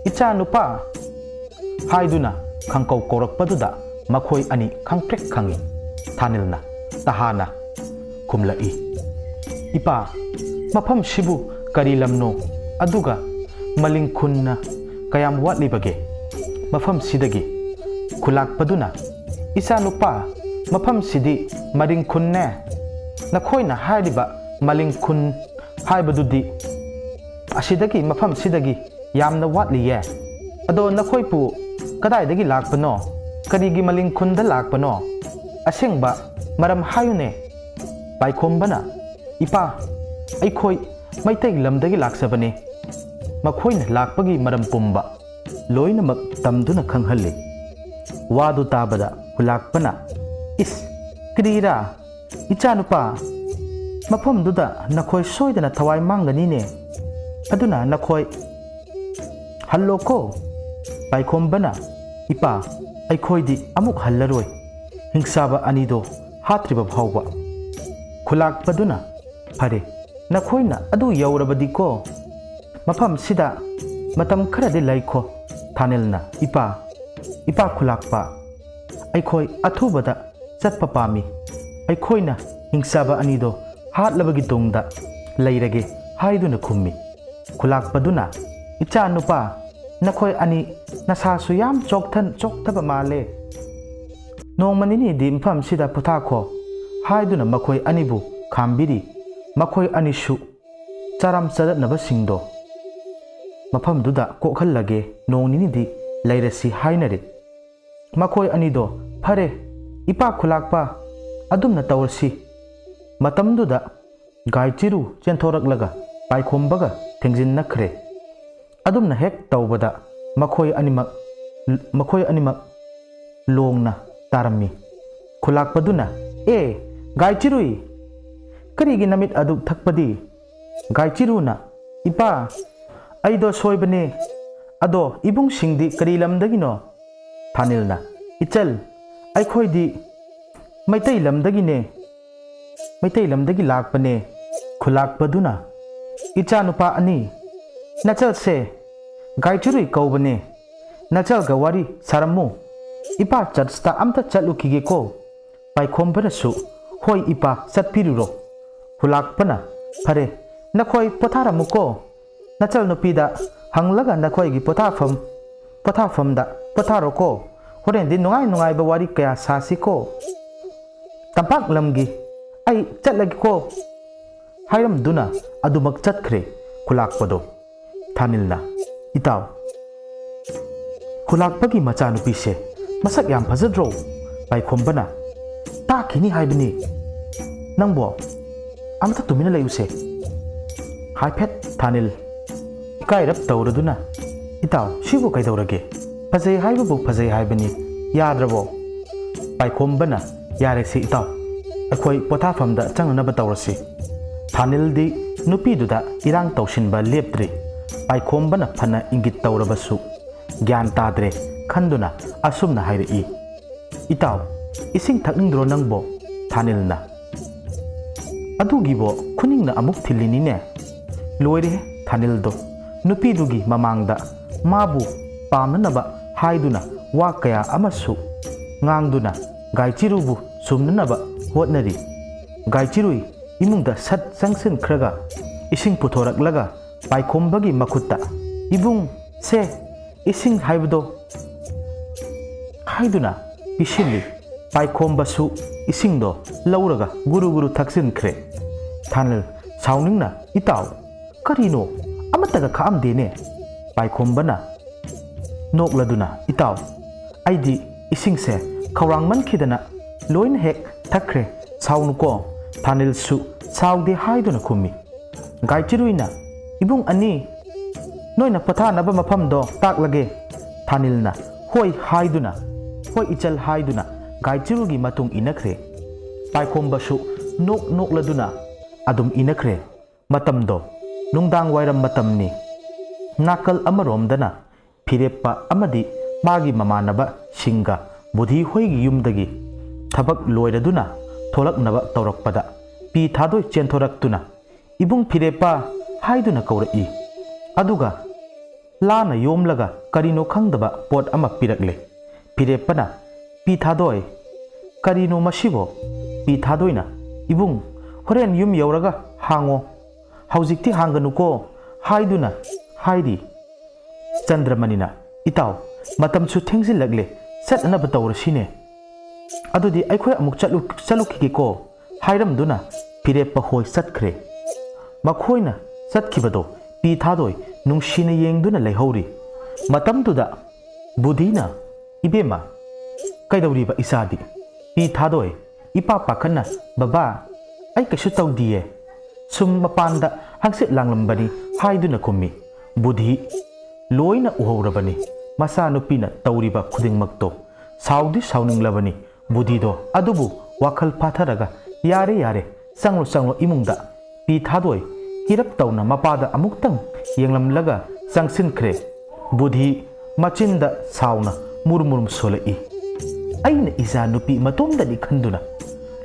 "ꯏꯆꯥ ꯅꯨꯄꯥ" ꯍꯥꯏꯗꯨꯅ ꯈꯪꯀꯧ ꯀꯧꯔꯛꯄꯗꯨꯗ ꯃꯈꯣꯏ ꯑꯅꯤ ꯈꯪꯄ꯭ꯔꯦꯛ ꯈꯪꯏ꯫ ꯊꯥꯅꯤꯜꯅ ꯇꯍꯥꯅ ꯈꯨꯝꯂꯛꯏ, "ꯏꯄꯥ, ꯃꯐꯝꯁꯤꯕꯨ ꯀꯔꯤ ꯂꯝꯅꯣ? ꯑꯗꯨꯒ ꯃꯂꯤꯡ ꯈꯨꯟꯅ ꯀꯌꯥꯝ ꯋꯥꯠꯂꯤꯕꯒꯦ?" ꯃꯐꯝꯁꯤꯗꯒꯤ ꯈꯨꯂꯥꯛꯄꯗꯨꯅ, "ꯏꯆꯥ ꯅꯨꯄꯥ, ꯃꯐꯝꯁꯤꯗꯤ ꯃꯔꯤꯡ ꯈꯨꯟꯅꯦ꯫ ꯅꯈꯣꯏꯅ ꯍꯥꯏꯔꯤꯕ ꯃꯔꯤꯡ ꯈꯨꯟ ꯍꯥꯏꯕꯗꯨꯗꯤ ꯑꯁꯤꯗꯒꯤ, ꯃꯐꯝꯁꯤꯗꯒꯤ ꯌꯥꯝꯅ ꯋꯥꯠꯂꯤꯌꯦ꯫ ꯑꯗꯣ ꯅꯈꯣꯏꯕꯨ ꯀꯗꯥꯏꯗꯒꯤ ꯂꯥꯛꯄꯅꯣ? ꯀꯔꯤꯒꯤ ꯃꯔꯤꯡ ꯈꯨꯟꯗ ꯂꯥꯛꯄꯅꯣ? ꯑꯁꯦꯡꯕ ꯃꯔꯝ ꯍꯥꯏꯌꯨꯅꯦ꯫ ꯄꯥꯏꯈꯣꯝꯕꯅ, "ꯏꯄꯥ, ꯑꯩꯈꯣꯏ ꯃꯩꯇꯩ ꯂꯝꯗꯒꯤ ꯂꯥꯛꯆꯕꯅꯤ꯫" ꯃꯈꯣꯏꯅ ꯂꯥꯛꯄꯒꯤ ꯃꯔꯝ ꯄꯨꯝꯕ ꯂꯣꯏꯅꯃꯛ ꯇꯝꯗꯨꯅ ꯈꯪꯍꯜꯂꯤ꯫ ꯋꯥꯗꯨ ꯇꯥꯕꯗ ꯈꯨꯂꯥꯛꯄꯅ, "ꯏꯁ, ꯀꯔꯤꯔꯥ? ꯏꯆꯥꯅꯨꯄꯥ, ꯃꯐꯝꯗꯨꯗ ꯅꯈꯣꯏ ꯁꯣꯏꯗꯅ ꯊꯋꯥꯏ ꯃꯥꯡꯒꯅꯤꯅꯦ꯫ ꯑꯗꯨꯅ ꯅꯈꯣꯏ ꯍꯜꯂꯣꯀꯣ꯫" ꯄꯥꯏꯈꯣꯝꯕꯅ, "ꯏꯄꯥ, ꯑꯩꯈꯣꯏꯗꯤ ꯑꯃꯨꯛ ꯍꯜꯂꯔꯣꯏ, ꯍꯤꯡꯆꯥꯕ ꯑꯅꯤꯗꯣ ꯍꯥꯠꯇ꯭ꯔꯤꯕ ꯐꯥꯎꯕ꯫" ꯈꯨꯂꯥꯛꯄꯗꯨꯅ, "ꯐꯔꯦ, ꯅꯈꯣꯏꯅ ꯑꯗꯨ ꯌꯧꯔꯕꯗꯤꯀꯣ, ꯃꯐꯝꯁꯤꯗ ꯃꯇꯝ ꯈꯔꯗꯤ ꯂꯩꯈꯣ꯫" ꯊꯥꯅꯤꯜꯅ, "ꯏꯄꯥ, ꯏꯄꯥ ꯈꯨꯂꯥꯛꯄ, ꯑꯩꯈꯣꯏ ꯑꯊꯨꯕꯗ ꯆꯠꯄ ꯄꯥꯝꯃꯤ꯫ ꯑꯩꯈꯣꯏꯅ ꯍꯤꯡꯆꯥꯕ ꯑꯅꯤꯗꯣ ꯍꯥꯠꯂꯕꯒꯤ ꯇꯨꯡꯗ ꯂꯩꯔꯒꯦ" ꯍꯥꯏꯗꯨꯅ ꯈꯨꯝꯃꯤ꯫ ꯈꯨꯂꯥꯛꯄꯗꯨꯅ, "ꯏꯆꯥ ꯅꯨꯄꯥ, ꯅꯈꯣꯏ ꯑꯅꯤ ꯅꯁꯥꯁꯨ ꯌꯥꯝ ꯆꯣꯛꯊꯟ-, ꯆꯣꯛꯊꯕ ꯃꯥꯜꯂꯦ꯫ ꯅꯣꯡꯃ ꯅꯤꯅꯤꯗꯤ ꯃꯐꯝꯁꯤꯗ ꯄꯣꯊꯥꯈꯣ" ꯍꯥꯏꯗꯨꯅ ꯃꯈꯣꯏ ꯑꯅꯤꯕꯨ ꯈꯥꯝꯕꯤꯔꯤ꯫ ꯃꯈꯣꯏ ꯑꯅꯤꯁꯨ ꯆꯥꯔꯝ ꯆꯗꯠꯅꯕꯁꯤꯡꯗꯣ ꯃꯐꯝꯗꯨꯗ ꯀꯣꯛꯍꯜꯂꯒꯦ, ꯅꯣꯡ ꯅꯤꯅꯤꯗꯤ ꯂꯩꯔꯁꯤ ꯍꯥꯏꯅꯔꯦ꯫ ꯃꯈꯣꯏ ꯑꯅꯤꯗꯣ, "ꯐꯔꯦ, ꯏꯄꯥ ꯈꯨꯂꯥꯛꯄ, ꯑꯗꯨꯝꯅ ꯇꯧꯔꯁꯤ꯫" ꯃꯇꯝꯗꯨꯗ ꯒꯥꯏꯆꯤꯔꯨ ꯆꯦꯟꯊꯣꯔꯛꯂꯒ ꯄꯥꯏꯈꯣꯝꯕꯒ ꯊꯦꯡꯖꯤꯟꯅꯈ꯭ꯔꯦ꯫ ꯑꯗꯨꯝꯅ ꯍꯦꯛ ꯇꯧꯕꯗ ꯃꯈꯣꯏ ꯑꯅꯤꯃꯛ, ꯃꯈꯣꯏ ꯑꯅꯤꯃꯛ ꯂꯣꯡꯅ ꯇꯥꯔꯝꯃꯤ꯫ ꯈꯨꯂꯥꯛꯄꯗꯨꯅ, "ꯑꯦ, ꯒꯥꯏꯆꯤꯔꯨꯏ, ꯀꯔꯤꯒꯤ ꯅꯃꯤꯠ ꯑꯗꯨꯛ ꯊꯛꯄꯗꯤ?" ꯒꯥꯏꯆꯤꯔꯨꯅ, "ꯏꯄꯥ, ꯑꯩꯗꯣ ꯁꯣꯏꯕꯅꯦ꯫ ꯑꯗꯣ ꯏꯕꯨꯡꯁꯤꯡꯗꯤ ꯀꯔꯤ ꯂꯝꯗꯒꯤꯅꯣ?" ꯊꯥꯅꯤꯜꯅ, "ꯏꯆꯜ, ꯑꯩꯈꯣꯏꯗꯤ ꯃꯩꯇꯩ ꯂꯝꯗꯒꯤꯅꯦ, ꯃꯩꯇꯩ ꯂꯝꯗꯒꯤ ꯂꯥꯛꯄꯅꯦ꯫" ꯈꯨꯂꯥꯛꯄꯗꯨꯅ, "ꯏꯆꯥꯅꯨꯄꯥ ꯑꯅꯤ, ꯅꯆꯜꯁꯦ ꯒꯥꯏꯆꯤꯔꯨꯏ ꯀꯧꯕꯅꯦ꯫ ꯅꯆꯜꯒ ꯋꯥꯔꯤ ꯁꯥꯔꯝꯃꯨ꯫ ꯏꯄꯥ ꯆꯔꯆꯇ ꯑꯝꯇ ꯆꯠꯂꯨꯈꯤꯒꯦꯀꯣ꯫" ꯄꯥꯏꯈꯣꯝꯕꯅꯁꯨ, "ꯍꯣꯏ ꯏꯄꯥ, ꯆꯠꯄꯤꯔꯨꯔꯣ꯫" ꯈꯨꯂꯥꯛꯄꯅ, "ꯐꯔꯦ, ꯅꯈꯣꯏ ꯄꯣꯊꯥꯔꯝꯃꯨꯀꯣ꯫ ꯅꯆꯜ ꯅꯨꯄꯤꯗ ꯍꯪꯂꯒ ꯅꯈꯣꯏꯒꯤ ꯄꯣꯊꯥꯐꯝ, ꯄꯣꯊꯥꯐꯝꯗ ꯄꯣꯊꯥꯔꯣꯀꯣ꯫ ꯍꯣꯔꯦꯟꯗꯤ ꯅꯨꯡꯉꯥꯏ ꯅꯨꯡꯉꯥꯏꯕ ꯋꯥꯔꯤ ꯀꯌꯥ ꯁꯥꯁꯤꯀꯣ꯫" "ꯇꯝꯄꯥꯛ ꯂꯝꯒꯤ ꯑꯩ ꯆꯠꯂꯒꯦꯀꯣ" ꯍꯥꯏꯔꯝꯗꯨꯅ ꯑꯗꯨꯃꯛ ꯆꯠꯈ꯭ꯔꯦ ꯈꯨꯂꯥꯛꯄꯗꯣ꯫ ꯊꯥꯅꯤꯜꯅ, "ꯏꯇꯥꯎ, ꯈꯨꯂꯥꯛꯄꯒꯤ ꯃꯆꯥꯅꯨꯄꯤꯁꯦ ꯃꯁꯛ ꯌꯥꯝ ꯐꯖꯗ꯭ꯔꯣ?" ꯄꯥꯏꯈꯣꯝꯕꯅ, "ꯇꯥꯛꯈꯤꯅꯤ ꯍꯥꯏꯕꯅꯤ꯫ ꯅꯪꯕꯣ ꯑꯃꯇ ꯇꯨꯃꯤꯟꯅ ꯂꯩꯌꯨꯁꯦ" ꯍꯥꯏꯐꯦꯠ ꯊꯥꯅꯤꯜ ꯏꯀꯥꯏꯔꯞ ꯇꯧꯔꯗꯨꯅ, "ꯏꯇꯥꯎ, ꯁꯤꯕꯨ ꯀꯩꯗꯧꯔꯒꯦ? ꯐꯖꯩ ꯍꯥꯏꯕꯕꯨ ꯐꯖꯩ ꯍꯥꯏꯕꯅꯤ, ꯌꯥꯗ꯭ꯔꯕꯣ?" ꯄꯥꯏꯈꯣꯝꯕꯅ, "ꯌꯥꯔꯦꯁꯦ ꯏꯇꯥꯎ, ꯑꯩꯈꯣꯏ ꯄꯣꯊꯥꯐꯝꯗ ꯆꯪꯅꯅꯕ ꯇꯧꯔꯁꯤ"꯫ ꯊꯥꯅꯤꯜꯗꯤ ꯅꯨꯄꯤꯗꯨꯗ ꯏꯔꯥꯡ ꯇꯧꯁꯤꯟꯕ ꯂꯦꯞꯇ꯭ꯔꯤ꯫ ꯄꯥꯏꯈꯣꯝꯕꯅ ꯐꯅ ꯏꯪꯒꯤꯠ ꯇꯧꯔꯕꯁꯨ ꯒ꯭ꯌꯥꯟ ꯇꯥꯗ꯭ꯔꯦ ꯈꯟꯗꯨꯅ ꯑꯁꯨꯝꯅ ꯍꯥꯏꯔꯛꯏ, "ꯏꯇꯥꯎ, ꯏꯁꯤꯡ ꯊꯛꯅꯤꯡꯗ꯭ꯔꯣ ꯅꯪꯕꯣ?" ꯊꯥꯅꯤꯜꯅ, "ꯑꯗꯨꯒꯤꯕꯣ ꯈꯨꯅꯤꯡꯅ ꯑꯃꯨꯛ ꯊꯤꯜꯂꯤꯅꯤꯅꯦ꯫ ꯂꯣꯏꯔꯦꯍꯦ ꯊꯥꯅꯤꯜꯗꯣ꯫ ꯅꯨꯄꯤꯗꯨꯒꯤ ꯃꯃꯥꯡꯗ ꯃꯥꯕꯨ ꯄꯥꯝꯅꯅꯕ ꯍꯥꯏꯗꯨꯅ ꯋꯥ ꯀꯌꯥ ꯑꯃꯁꯨ ꯉꯥꯡꯗꯨꯅ ꯒꯥꯏꯆꯤꯔꯨꯕꯨ ꯁꯨꯝꯅꯅꯕ ꯍꯣꯠꯅꯔꯤ꯫ ꯒꯥꯏꯆꯤꯔꯨꯏ ꯏꯃꯨꯡꯗ ꯁꯠ ꯆꯪꯁꯤꯟꯈ꯭ꯔꯒ ꯏꯁꯤꯡ ꯄꯨꯊꯣꯔꯛꯂꯒ ꯄꯥꯏꯈꯣꯝꯕꯒꯤ ꯃꯈꯨꯠꯇ, 'ꯏꯕꯨꯡ, ꯁꯦ, ꯏꯁꯤꯡ ꯍꯥꯏꯕꯗꯣ' ꯍꯥꯏꯗꯨꯅ ꯄꯤꯁꯤꯜꯂꯤ꯫ ꯄꯥꯏꯈꯣꯝꯕꯁꯨ ꯏꯁꯤꯡꯗꯣ ꯂꯧꯔꯒ ꯒꯨꯔꯨ ꯒꯨꯔꯨ ꯊꯛꯆꯤꯟꯈ꯭ꯔꯦ꯫ ꯊꯥꯅꯤꯜ ꯁꯥꯎꯅꯤꯡꯅ, "ꯏꯇꯥꯎ, ꯀꯔꯤꯅꯣ? ꯑꯃꯠꯇꯒ ꯈꯥꯛꯑꯝꯗꯦꯅꯦ"꯫ ꯄꯥꯏꯈꯣꯝꯕꯅ ꯅꯣꯛꯂꯗꯨꯅ, "ꯏꯇꯥꯎ, ꯑꯩꯗꯤ ꯏꯁꯤꯡꯁꯦ ꯈꯧꯔꯥꯡꯃꯟꯈꯤꯗꯅ ꯂꯣꯏꯅ ꯍꯦꯛ ꯊꯛꯈ꯭ꯔꯦ, ꯁꯥꯎꯅꯨꯀꯣ"꯫ ꯊꯥꯅꯤꯜꯁꯨ ꯁꯥꯎꯗꯦ ꯍꯥꯏꯗꯨꯅ ꯈꯨꯝꯃꯤ꯫ ꯒꯥꯏꯆꯤꯔꯨꯏꯅ, "ꯏꯕꯨꯡ ꯑꯅꯤ, ꯅꯣꯏꯅ ꯄꯣꯊꯥꯅꯕ ꯃꯐꯝꯗꯣ ꯇꯥꯛꯂꯒꯦ"꯫ ꯊꯥꯅꯤꯜꯅ ꯍꯣꯏ ꯍꯥꯏꯗꯨꯅ, ꯍꯣꯏ ꯏꯆꯜ ꯍꯥꯏꯗꯨꯅ ꯒꯥꯏꯆꯤꯔꯨꯒꯤ ꯃꯇꯨꯡ ꯏꯟꯅꯈ꯭ꯔꯦ꯫ ꯄꯥꯏꯈꯣꯝꯕꯁꯨ ꯅꯣꯛ ꯅꯣꯛꯂꯗꯨꯅ ꯑꯗꯨꯝ ꯏꯟꯅꯈ꯭ꯔꯦ꯫ ꯃꯇꯝꯗꯣ ꯅꯨꯡꯗꯥꯡ ꯋꯥꯏꯔꯝ ꯃꯇꯝꯅꯤ꯫ ꯅꯥꯀꯜ ꯑꯃꯔꯣꯝꯗꯅ ꯐꯤꯔꯦꯞꯄ ꯑꯃꯗꯤ ꯃꯥꯒꯤ ꯃꯃꯥꯟꯅꯕꯁꯤꯡꯒ ꯕꯨꯙꯤ ꯍꯣꯏꯒꯤ ꯌꯨꯝꯗꯒꯤ ꯊꯕꯛ ꯂꯣꯏꯔꯗꯨꯅ ꯊꯣꯛꯂꯛꯅꯕ ꯇꯧꯔꯛꯄꯗ ꯄꯤ ꯊꯥꯗꯣꯏ ꯆꯦꯟꯊꯣꯔꯛꯇꯨꯅ "ꯏꯕꯨꯡ ꯐꯤꯔꯦꯞꯄ" ꯍꯥꯏꯗꯨꯅ ꯀꯧꯔꯛꯏ꯫ ꯑꯗꯨꯒ ꯂꯥꯅ ꯌꯣꯝꯂꯒ ꯀꯔꯤꯅꯣ ꯈꯪꯗꯕ ꯄꯣꯠ ꯑꯃ ꯄꯤꯔꯛꯂꯦ꯫ ꯐꯤꯔꯦꯞꯄꯅ, "ꯄꯤ ꯊꯥꯗꯣꯏ, ꯀꯔꯤꯅꯣ ꯃꯁꯤꯕꯣ?" ꯄꯤ ꯊꯥꯗꯣꯏꯅ, "ꯏꯕꯨꯡ, ꯍꯣꯔꯦꯟ ꯌꯨꯝ ꯌꯧꯔꯒ ꯍꯥꯡꯉꯣ꯫ ꯍꯧꯖꯤꯛꯇꯤ ꯍꯥꯡꯒꯅꯨꯀꯣ" ꯍꯥꯏꯗꯨꯅ ꯍꯥꯏꯔꯤ꯫ ꯆꯟꯗ꯭ꯔꯃꯅꯤꯅ, "ꯏꯇꯥꯎ, ꯃꯇꯝꯁꯨ ꯊꯦꯡꯖꯤꯜꯂꯛꯂꯦ, ꯆꯠꯅꯅꯕ ꯇꯧꯔꯁꯤꯅꯦ"꯫ "ꯑꯗꯨꯗꯤ ꯑꯩꯈꯣꯏ ꯑꯃꯨꯛ ꯆꯠꯂꯨ ꯆꯠꯂꯨꯈꯤꯒꯦꯀꯣ" ꯍꯥꯏꯔꯝꯗꯨꯅ ꯐꯤꯔꯦꯞꯄ ꯍꯣꯏ ꯆꯠꯈ꯭ꯔꯦ꯫ ꯃꯈꯣꯏꯅ ꯆꯠꯈꯤꯕꯗꯣ ꯄꯤ ꯊꯥꯗꯣꯏ ꯅꯨꯡꯁꯤꯅ ꯌꯦꯡꯗꯨꯅ ꯂꯩꯍꯧꯔꯤ꯫ ꯃꯇꯝꯗꯨꯗ ꯕꯨꯙꯤꯅ, "ꯏꯕꯦꯝꯃ, ꯀꯩꯗꯧꯔꯤꯕ ꯏꯆꯥꯗꯤ?" ꯄꯤ ꯊꯥꯗꯣꯏ ꯏꯄꯥ ꯄꯥꯈꯠꯅ, "ꯕꯕꯥ, ꯑꯩ ꯀꯩꯁꯨ ꯇꯧꯗꯤꯌꯦ, ꯁꯨꯝ ꯃꯄꯥꯟꯗ ꯍꯪꯆꯤꯠ ꯂꯥꯡꯂꯝꯕꯅꯤ" ꯍꯥꯏꯗꯨꯅ ꯈꯨꯝꯃꯤ꯫ ꯕꯨꯙꯤ ꯂꯣꯏꯅ ꯎꯍꯧꯔꯕꯅꯤ ꯃꯆꯥꯅꯨꯄꯤꯅ ꯇꯧꯔꯤꯕ ꯈꯨꯗꯤꯡꯃꯛꯇꯣ꯫ ꯁꯥꯎꯗꯤ ꯁꯥꯎꯅꯤꯡꯂꯕꯅꯤ ꯕꯨꯙꯤꯗꯣ, ꯑꯗꯨꯕꯨ ꯋꯥꯈꯜ ꯐꯥꯊꯔꯒ, "ꯌꯥꯔꯦ, ꯌꯥꯔꯦ, ꯆꯪꯂꯣ, ꯆꯪꯂꯣ ꯏꯃꯨꯡꯗ" ꯄꯤ ꯊꯥꯗꯣꯏ ꯀꯤꯔꯞ ꯇꯧꯅ ꯃꯄꯥꯗ ꯑꯃꯨꯛꯇꯪ ꯌꯦꯡꯂꯝꯂꯒ ꯆꯪꯁꯤꯟꯈ꯭ꯔꯦ꯫ ꯕꯨꯙꯤ ꯃꯆꯤꯟꯗ ꯁꯥꯎꯅ ꯃꯨꯔꯨꯝ ꯃꯨꯔꯨꯝ ꯁꯣꯜꯂꯛꯏ꯫ "ꯑꯩꯅ ꯏꯆꯥ ꯅꯨꯄꯤ ꯃꯇꯣꯝꯗꯅꯤ ꯈꯟꯗꯨꯅ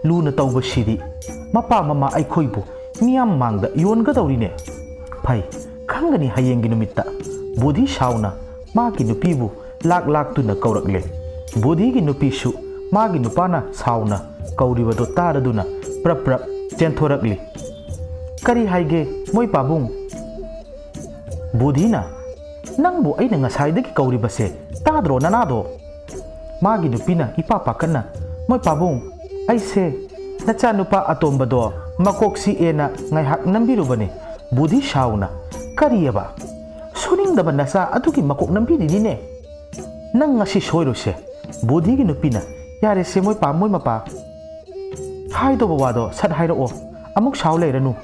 ꯂꯨꯅ ꯇꯧꯕꯁꯤꯗꯤ ꯃꯄꯥ ꯃꯃꯥ ꯑꯩꯈꯣꯏꯕꯨ ꯃꯤꯌꯥꯝ ꯃꯥꯡꯗ ꯌꯣꯟꯒꯗꯧꯔꯤꯅꯦ꯫ ꯐꯩ, ꯈꯪꯒꯅꯤ ꯍꯌꯦꯡꯒꯤ ꯅꯨꯃꯤꯠꯇ" ꯕꯨꯙꯤ ꯁꯥꯎꯅ ꯃꯥꯒꯤ ꯅꯨꯄꯤꯕꯨ ꯂꯥꯛ ꯂꯥꯛꯇꯨꯅ ꯀꯧꯔꯛꯂꯦ꯫ ꯕꯨꯙꯤꯒꯤ ꯅꯨꯄꯤꯁꯨ ꯃꯥꯒꯤ ꯅꯨꯄꯥꯅ ꯁꯥꯎꯅ ꯀꯧꯔꯤꯕꯗꯣ ꯇꯥꯔꯗꯨꯅ ꯄ꯭ꯔꯞ ꯄ꯭ꯔꯞ ꯆꯦꯟꯊꯣꯔꯛꯂꯤ꯫ "ꯀꯔꯤ ꯍꯥꯏꯒꯦ ꯃꯣꯏ ꯄꯥꯕꯨꯡ?" ꯕꯨꯙꯤꯅ, "ꯅꯪꯕꯨ ꯑꯩꯅ ꯉꯁꯥꯏꯗꯒꯤ ꯀꯧꯔꯤꯕꯁꯦ ꯇꯥꯗ꯭ꯔꯣ ꯅꯅꯥꯗꯣ?" ꯃꯥꯒꯤ ꯅꯨꯄꯤꯅ ꯏꯄꯥ ꯄꯥꯈꯠꯅ, "ꯃꯣꯏ ꯄꯥꯕꯨꯡ, ꯑꯩꯁꯦ ꯅꯆꯥꯅꯨꯄꯥ ꯑꯇꯣꯝꯕꯗꯣ ꯃꯀꯣꯛ ꯆꯤꯛꯑꯦꯅ ꯉꯥꯏꯍꯥꯛ ꯅꯝꯕꯤꯔꯨꯕꯅꯦ"꯫ ꯕꯨꯙꯤ ꯁꯥꯎꯅ, "ꯀꯔꯤꯑꯕ? ꯁꯨꯅꯤꯡꯗꯕ ꯅꯆꯥ ꯑꯗꯨꯒꯤ ꯃꯀꯣꯛ ꯅꯝꯕꯤꯔꯤꯅꯤꯅꯦ꯫ ꯅꯪ ꯉꯁꯤ ꯁꯣꯏꯔꯣꯏꯁꯦ"꯫ ꯕꯨꯙꯤꯒꯤ ꯅꯨꯄꯤꯅ, "ꯌꯥꯔꯦꯁꯦ ꯃꯣꯏ ꯄꯥ ꯃꯣꯏ ꯃꯄꯥ, ꯍꯥꯏꯗꯧꯕ ꯋꯥꯗꯣ ꯁꯠ ꯍꯥꯏꯔꯛꯑꯣ, ꯑꯃꯨꯛ ꯁꯥꯎ ꯂꯩꯔꯅꯨ"꯫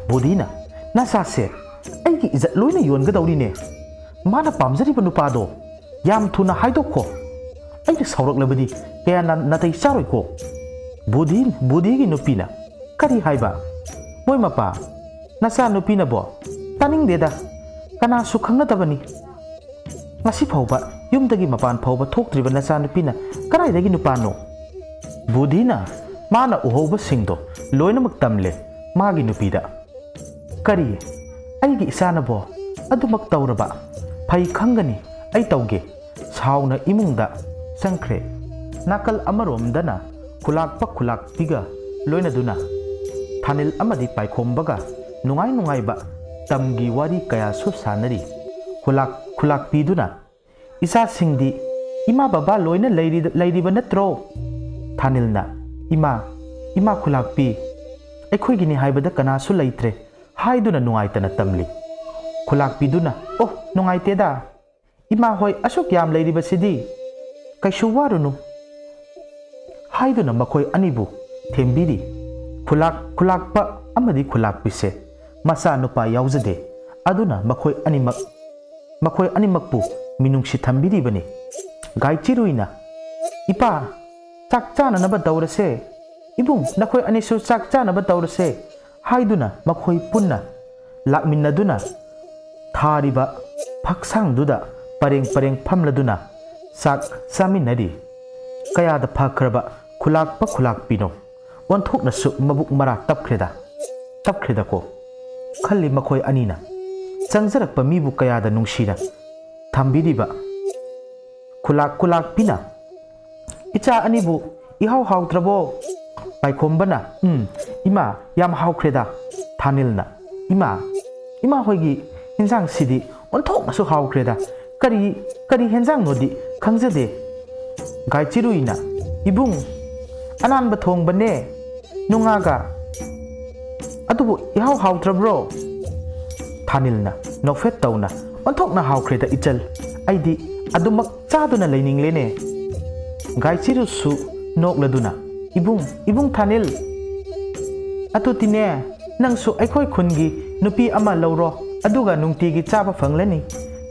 ꯕꯨꯙꯤꯅ, "ꯅꯆꯥꯁꯦ ꯑꯩꯒꯤ ꯏꯖꯠ ꯂꯣꯏꯅ ꯌꯣꯟꯒꯗꯧꯔꯤꯅꯦ꯫ ꯃꯥꯅ ꯄꯥꯝꯖꯔꯤꯕ ꯅꯨꯄꯥꯗꯣ ꯌꯥꯝ ꯊꯨꯅ ꯍꯥꯏꯗꯣꯛꯈꯣ꯫ ꯑꯩꯅ ꯁꯥꯎꯔꯛꯂꯕꯗꯤ ꯀꯌꯥ ꯅꯥ-, ꯅꯥꯇꯩ ꯆꯥꯔꯣꯏꯀꯣ"꯫ ꯕꯨꯙꯤ, ꯕꯨꯙꯤꯒꯤ ꯅꯨꯄꯤꯅ, "ꯀꯔꯤ ꯍꯥꯏꯕ? ꯃꯣꯏ ꯃꯄꯥ? ꯅꯆꯥꯅꯨꯄꯤꯅꯕꯣ? ꯇꯥꯅꯤꯡꯗꯦꯗ꯫ ꯀꯅꯥꯁꯨ ꯈꯪꯅꯗꯕꯅꯤ꯫ ꯉꯁꯤ ꯐꯥꯎꯕ ꯌꯨꯝꯗꯒꯤ ꯃꯄꯥꯟ ꯐꯥꯎꯕ ꯊꯣꯛꯇ꯭ꯔꯤꯕ ꯅꯆꯥꯅꯨꯄꯤꯅ ꯀꯗꯥꯏꯗꯒꯤ ꯅꯨꯄꯥꯅꯣ?" ꯕꯨꯙꯤꯅ ꯃꯥꯅ ꯎꯍꯧꯕꯁꯤꯡꯗꯣ ꯂꯣꯏꯅꯃꯛ ꯇꯝꯂꯦ ꯃꯥꯒꯤ ꯅꯨꯄꯤꯗ꯫ "ꯀꯔꯤ? ꯑꯩꯒꯤ ꯏꯆꯥꯅꯕꯣ ꯑꯗꯨꯃꯛ ꯇꯧꯔꯕ? ꯐꯩ, ꯈꯪꯒꯅꯤ, ꯑꯩ ꯇꯧꯒꯦ"꯫ ꯁꯥꯎꯅ ꯏꯃꯨꯡꯗ ꯆꯪꯈ꯭ꯔꯦ꯫ ꯅꯥꯀꯜ ꯑꯃꯔꯣꯝꯗꯅ ꯈꯨꯂꯥꯛꯄ ꯈꯨꯂꯥꯛꯄꯤꯒ ꯂꯣꯏꯅꯗꯨꯅ ꯊꯥꯅꯤꯜ ꯑꯃꯗꯤ ꯄꯥꯏꯈꯣꯝꯕꯒ ꯅꯨꯡꯉꯥꯏ ꯅꯨꯡꯉꯥꯏꯕ ꯇꯝꯒꯤ ꯋꯥꯔꯤ ꯀꯌꯥꯁꯨ ꯁꯥꯟꯅꯔꯤ꯫ ꯈꯨꯂꯥꯛ-, ꯈꯨꯂꯥꯛꯄꯤꯗꯨꯅ, "ꯏꯆꯥꯁꯤꯡꯗꯤ "ꯏꯃꯥ ꯕꯕꯥ ꯂꯣꯏꯅ ꯂꯩꯔꯤ-, ꯂꯩꯔꯤꯕ ꯅꯠꯇ꯭ꯔꯣ?" ꯊꯥꯅꯤꯜꯅ, "ꯏꯃꯥ, ꯏꯃꯥ ꯈꯨꯂꯥꯛꯄꯤ, ꯑꯩꯈꯣꯏꯒꯤꯅꯤ ꯍꯥꯏꯕꯗ ꯀꯅꯥꯁꯨ ꯂꯩꯇ꯭ꯔꯦ" ꯍꯥꯏꯗꯨꯅ ꯅꯨꯡꯉꯥꯏꯇꯅ ꯇꯝꯂꯤ꯫ ꯈꯨꯂꯥꯛꯄꯤꯗꯨꯅ, "ꯑꯣ, ꯅꯨꯡꯉꯥꯏꯇꯦꯗ, ꯏꯃꯥ ꯍꯣꯏ ꯑꯁꯨꯛ ꯌꯥꯝ ꯂꯩꯔꯤꯕꯁꯤꯗꯤ, ꯀꯩꯁꯨ ꯋꯥꯔꯨꯅꯨ" ꯍꯥꯏꯗꯨꯅ ꯃꯈꯣꯏ ꯑꯅꯤꯕꯨ ꯊꯦꯝꯕꯤꯔꯤ꯫ ꯈꯨꯂꯥꯛ-, ꯈꯨꯂꯥꯛꯄ ꯑꯃꯗꯤ ꯈꯨꯂꯥꯛꯄꯤꯁꯦ ꯃꯆꯥꯅꯨꯄꯥ ꯌꯥꯎꯖꯗꯦ꯫ ꯑꯗꯨꯅ ꯃꯈꯣꯏ ꯑꯅꯤꯃꯛ, ꯃꯈꯣꯏ ꯑꯅꯤꯃꯛꯄꯨ ꯃꯤꯅꯨꯡꯁꯤ ꯊꯝꯕꯤꯔꯤꯕꯅꯤ꯫ ꯒꯥꯏꯆꯤꯔꯨꯏꯅ, "ꯏꯄꯥ, ꯆꯥꯛ ꯆꯥꯅꯅꯕ ꯇꯧꯔꯁꯦ꯫ ꯏꯕꯨꯡ, ꯅꯈꯣꯏ ꯑꯅꯤꯁꯨ ꯆꯥꯛ ꯆꯥꯅꯕ ꯇꯧꯔꯁꯦ" ꯍꯥꯏꯗꯨꯅ ꯃꯈꯣꯏ ꯄꯨꯟꯅ ꯂꯥꯛꯃꯤꯟꯅꯗꯨꯅ ꯊꯥꯔꯤꯕ ꯐꯛꯁꯥꯡꯗꯨꯗ ꯄꯔꯦꯡ ꯄꯔꯦꯡ ꯐꯝꯂꯗꯨꯅ ꯆꯥꯛ ꯆꯥꯃꯤꯟꯅꯔꯤ꯫ ꯀꯌꯥꯗ ꯐꯈ꯭ꯔꯕ ꯈꯨꯂꯥꯛꯄ ꯈꯨꯂꯥꯛꯄꯤꯅꯣ! ꯑꯣꯟꯊꯣꯛꯅꯁꯨ ꯃꯕꯨꯛ ꯃꯔꯥ ꯇꯞꯈ꯭ꯔꯦꯗ, ꯇꯞꯈ꯭ꯔꯦꯗꯀꯣ, ꯈꯜꯂꯤ ꯃꯈꯣꯏ ꯑꯅꯤꯅ꯫ ꯆꯪꯖꯔꯛꯄ ꯃꯤꯕꯨ ꯀꯌꯥꯗ ꯅꯨꯡꯁꯤꯅ ꯊꯝꯕꯤꯔꯤꯕ ꯈꯨꯂꯥꯛ ꯈꯨꯂꯥꯛꯄꯤꯅ, "ꯏꯆꯥ ꯑꯅꯤꯕꯨ ꯏꯍꯥꯎ ꯍꯥꯎꯇ꯭ꯔꯕꯣ?" ꯄꯥꯏꯈꯣꯝꯕꯅ, "ꯎꯝ, ꯏꯃꯥ, ꯌꯥꯝ ꯍꯥꯎꯈ꯭ꯔꯦꯗ"꯫ ꯊꯥꯅꯤꯜꯅ, "ꯏꯃꯥ, ꯏꯃꯥ ꯍꯣꯏꯒꯤ ꯏꯟꯖꯥꯡꯁꯤꯗꯤ ꯑꯣꯟꯊꯣꯛꯅꯁꯨ ꯍꯥꯎꯈ꯭ꯔꯦꯗ꯫ ꯀꯔꯤ, ꯀꯔꯤ ꯍꯦꯟꯖꯥꯡꯅꯣꯗꯤ ꯈꯪꯖꯗꯦ"꯫ ꯒꯥꯏꯆꯤꯔꯨꯏꯅ, "ꯏꯕꯨꯡ, ꯑꯅꯥꯟꯕ ꯊꯣꯡꯕꯅꯦ, ꯅꯨꯡꯉꯥꯒ꯫ ꯑꯗꯨꯕꯨ ꯏꯍꯥꯎ ꯍꯥꯎꯇ꯭ꯔꯕ꯭ꯔꯣ?" ꯊꯥꯅꯤꯜꯅ ꯅꯣꯛꯐꯦꯠ ꯇꯧꯅ, "ꯑꯣꯟꯊꯣꯛꯅ ꯍꯥꯎꯈ꯭ꯔꯦꯗ ꯏꯆꯜ, ꯑꯩꯗꯤ ꯑꯗꯨꯃꯛ ꯆꯥꯗꯨꯅ ꯂꯩꯅꯤꯡꯂꯦꯅꯦ"꯫ ꯒꯥꯏꯆꯤꯔꯨꯁꯨ ꯅꯣꯛꯂꯗꯨꯅ, "ꯏꯕꯨꯡ, ꯏꯕꯨꯡ ꯊꯥꯅꯤꯜ, ꯑꯗꯨꯗꯤꯅꯦ, ꯅꯪꯁꯨ ꯑꯩꯈꯣꯏ ꯈꯨꯟꯒꯤ ꯅꯨꯄꯤ ꯑꯃ ꯂꯧꯔꯣ, ꯑꯗꯨꯒ ꯅꯨꯡꯇꯤꯒꯤ ꯆꯥꯕ ꯐꯪꯂꯅꯤ"꯫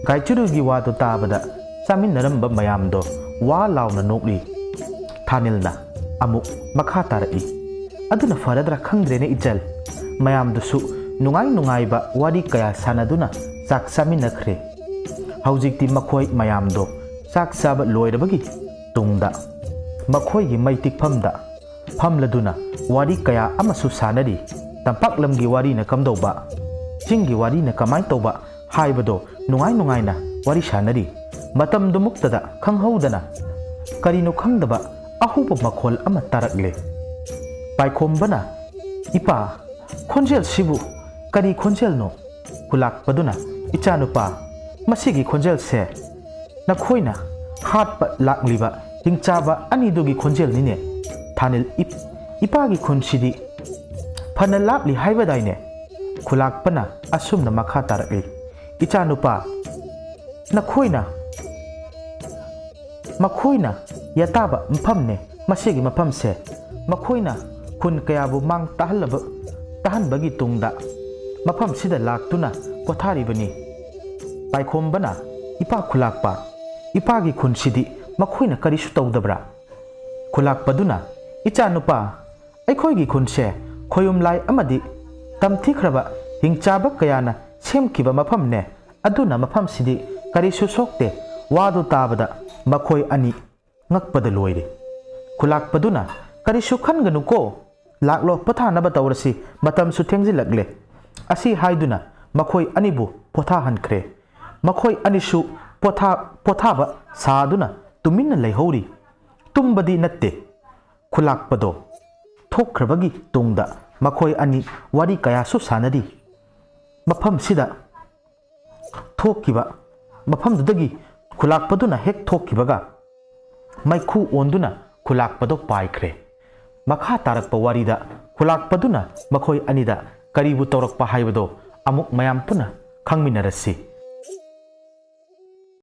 ꯒꯥꯏꯆꯤꯔꯨꯒꯤ ꯋꯥꯗꯨ ꯇꯥꯕꯗ ꯆꯥꯃꯤꯟꯅꯔꯝꯕ ꯃꯌꯥꯝꯗꯣ ꯋꯥ ꯂꯥꯎꯅ ꯅꯣꯛꯂꯤ꯫ ꯊꯥꯅꯤꯜꯅ ꯑꯃꯨꯛ ꯃꯈꯥ ꯇꯥꯔꯛꯏ, "ꯑꯗꯨꯅ ꯐꯔꯗ꯭ꯔꯥ ꯈꯪꯗ꯭ꯔꯦꯅꯦ ꯏꯆꯜ"꯫ ꯃꯌꯥꯝꯗꯨꯁꯨ ꯅꯨꯡꯉꯥꯏ ꯅꯨꯡꯉꯥꯏꯕ ꯋꯥꯔꯤ ꯀꯌꯥ ꯁꯥꯟꯅꯗꯨꯅ ꯆꯥꯛ ꯆꯥꯃꯤꯟꯅꯈ꯭ꯔꯦ꯫ ꯍꯧꯖꯤꯛꯇꯤ ꯃꯈꯣꯏ ꯃꯌꯥꯝꯗꯣ ꯆꯥꯛ ꯆꯥꯕ ꯂꯣꯏꯔꯕꯒꯤ ꯇꯨꯡꯗ ꯃꯈꯣꯏꯒꯤ ꯃꯩ ꯇꯤꯛꯐꯝꯗ ꯐꯝꯂꯗꯨꯅ ꯋꯥꯔꯤ ꯀꯌꯥ ꯑꯃꯁꯨ ꯁꯥꯟꯅꯔꯤ꯫ ꯇꯝꯄꯥꯛ ꯂꯝꯒꯤ ꯋꯥꯔꯤꯅ ꯀꯝꯗꯧꯕ, ꯆꯤꯡꯒꯤ ꯋꯥꯔꯤꯅ ꯀꯃꯥꯏ ꯇꯧꯕ ꯍꯥꯏꯕꯗꯣ ꯅꯨꯡꯉꯥꯏ ꯅꯨꯡꯉꯥꯏꯅ ꯋꯥꯔꯤ ꯁꯥꯟꯅꯔꯤ꯫ ꯃꯇꯝꯗꯨꯃꯨꯛꯇꯗ ꯈꯪꯍꯧꯗꯅ ꯀꯔꯤꯅꯣ ꯈꯪꯗꯕ ꯑꯍꯧꯕ ꯃꯈꯣꯜ ꯑꯃ ꯇꯥꯔꯛꯂꯦ꯫ ꯄꯥꯏꯈꯣꯝꯕꯅ, "ꯏꯄꯥ, ꯈꯣꯟꯖꯦꯜꯁꯤꯕꯨ ꯀꯔꯤ ꯈꯣꯟꯖꯦꯜꯅꯣ?" ꯈꯨꯂꯥꯛꯄꯗꯨꯅ, "ꯏꯆꯥꯅꯨꯄꯥ, ꯃꯁꯤꯒꯤ ꯈꯣꯟꯖꯦꯜꯁꯦ ꯅꯈꯣꯏꯅ ꯍꯥꯠꯄ ꯂꯥꯛꯂꯤꯕ ꯍꯤꯡꯆꯥꯕ ꯑꯅꯤꯗꯨꯒꯤ ꯈꯣꯟꯖꯦꯜꯅꯤꯅꯦ꯫ ꯊꯥꯅꯤꯜ, ꯏꯞ-, ꯏꯄꯥꯒꯤ ꯈꯨꯟꯁꯤꯗꯤ ꯐꯅ ꯂꯥꯞꯂꯤ ꯍꯥꯏꯕꯗꯥꯏꯅꯦ? ꯈꯨꯂꯥꯛꯄꯅ ꯑꯁꯨꯝꯅ ꯃꯈꯥ ꯇꯥꯔꯛꯂꯤ, "ꯏꯆꯥꯅꯨꯄꯥ, ꯅꯈꯣꯏꯅ, ꯃꯈꯣꯏꯅ ꯌꯥꯇꯥꯕ ꯃꯐꯝꯅꯦ꯫ ꯃꯁꯤꯒꯤ ꯃꯐꯝꯁꯦ ꯃꯈꯣꯏꯅ ꯈꯨꯟ ꯀꯌꯥꯕꯨ ꯃꯥꯡ ꯇꯥꯍꯜꯂꯕ, ꯇꯥꯍꯟꯕꯒꯤ ꯇꯨꯡꯗ ꯃꯐꯝꯁꯤꯗ ꯂꯥꯛꯇꯨꯅ ꯄꯣꯊꯥꯔꯤꯕꯅꯤ꯫" ꯄꯥꯏꯈꯣꯝꯕꯅ, "ꯏꯄꯥ ꯈꯨꯂꯥꯛꯄ, ꯏꯄꯥꯒꯤ ꯈꯨꯟꯁꯤꯗꯤ ꯃꯈꯣꯏꯅ ꯀꯔꯤꯁꯨ ꯇꯧꯗꯕ꯭ꯔꯥ?" ꯈꯨꯂꯥꯛꯄꯗꯨꯅ, "ꯏꯆꯥꯅꯨꯄꯥ, ꯑꯩꯈꯣꯏꯒꯤ ꯈꯨꯟꯁꯦ ꯈꯣꯌꯨꯝ ꯂꯥꯏ ꯑꯃꯗꯤ ꯇꯝꯊꯤꯈ꯭ꯔꯕ ꯍꯤꯡꯆꯥꯕ ꯀꯌꯥꯅ ꯁꯦꯝꯈꯤꯕ ꯃꯐꯝꯅꯦ꯫ ꯑꯗꯨꯅ ꯃꯐꯝꯁꯤꯗꯤ ꯀꯔꯤꯁꯨ ꯁꯣꯛꯇꯦ꯫" ꯋꯥꯗꯨ ꯇꯥꯕꯗ ꯃꯈꯣꯏ ꯑꯅꯤ ꯉꯛꯄꯗ ꯂꯣꯏꯔꯦ꯫ ꯈꯨꯂꯥꯛꯄꯗꯨꯅ, "ꯀꯔꯤꯁꯨ ꯈꯟꯒꯅꯨꯀꯣ, ꯂꯥꯛꯂꯣ, ꯄꯣꯊꯥꯅꯕ ꯇꯧꯔꯁꯤ, ꯃꯇꯝꯁꯨ ꯊꯦꯡꯖꯤꯜꯂꯛꯂꯦ꯫" ꯑꯁꯤ ꯍꯥꯏꯗꯨꯅ ꯃꯈꯣꯏ ꯑꯅꯤꯕꯨ ꯄꯣꯊꯥꯍꯟꯈ꯭ꯔꯦ꯫ ꯃꯈꯣꯏ ꯑꯅꯤꯁꯨ ꯄꯣꯊꯥ-, ꯄꯣꯊꯥꯕ ꯁꯥꯗꯨꯅ ꯇꯨꯃꯤꯟꯅ ꯂꯩꯍꯧꯔꯤ꯫ ꯇꯨꯝꯕꯗꯤ ꯅꯠꯇꯦ꯫ ꯈꯨꯂꯥꯛꯄꯗꯣ ꯊꯣꯛꯈ꯭ꯔꯕꯒꯤ ꯇꯨꯡꯗ ꯃꯈꯣꯏ ꯑꯅꯤ ꯋꯥꯔꯤ ꯀꯌꯥꯁꯨ ꯁꯥꯟꯅꯔꯤ꯫ ꯃꯐꯝꯁꯤꯗ ꯊꯣꯛꯈꯤꯕ, ꯃꯐꯝꯗꯨꯗꯒꯤ ꯈꯨꯂꯥꯛꯄꯗꯨꯅ ꯍꯦꯛ ꯊꯣꯛꯈꯤꯕꯒ ꯃꯩꯈꯨ ꯑꯣꯟꯗꯨꯅ ꯈꯨꯂꯥꯛꯄꯗꯣ ꯄꯥꯏꯈ꯭ꯔꯦ꯫ ꯃꯈꯥ ꯇꯥꯔꯛꯄ ꯋꯥꯔꯤꯗ ꯈꯨꯂꯥꯛꯄꯗꯨꯅ ꯃꯈꯣꯏ ꯑꯅꯤꯗ ꯀꯔꯤꯕꯨ ꯇꯧꯔꯛꯄ ꯍꯥꯏꯕꯗꯣ ꯑꯃꯨꯛ ꯃꯌꯥꯝ ꯄꯨꯟꯅ ꯈꯪꯃꯤꯟꯅꯔꯁꯤ꯫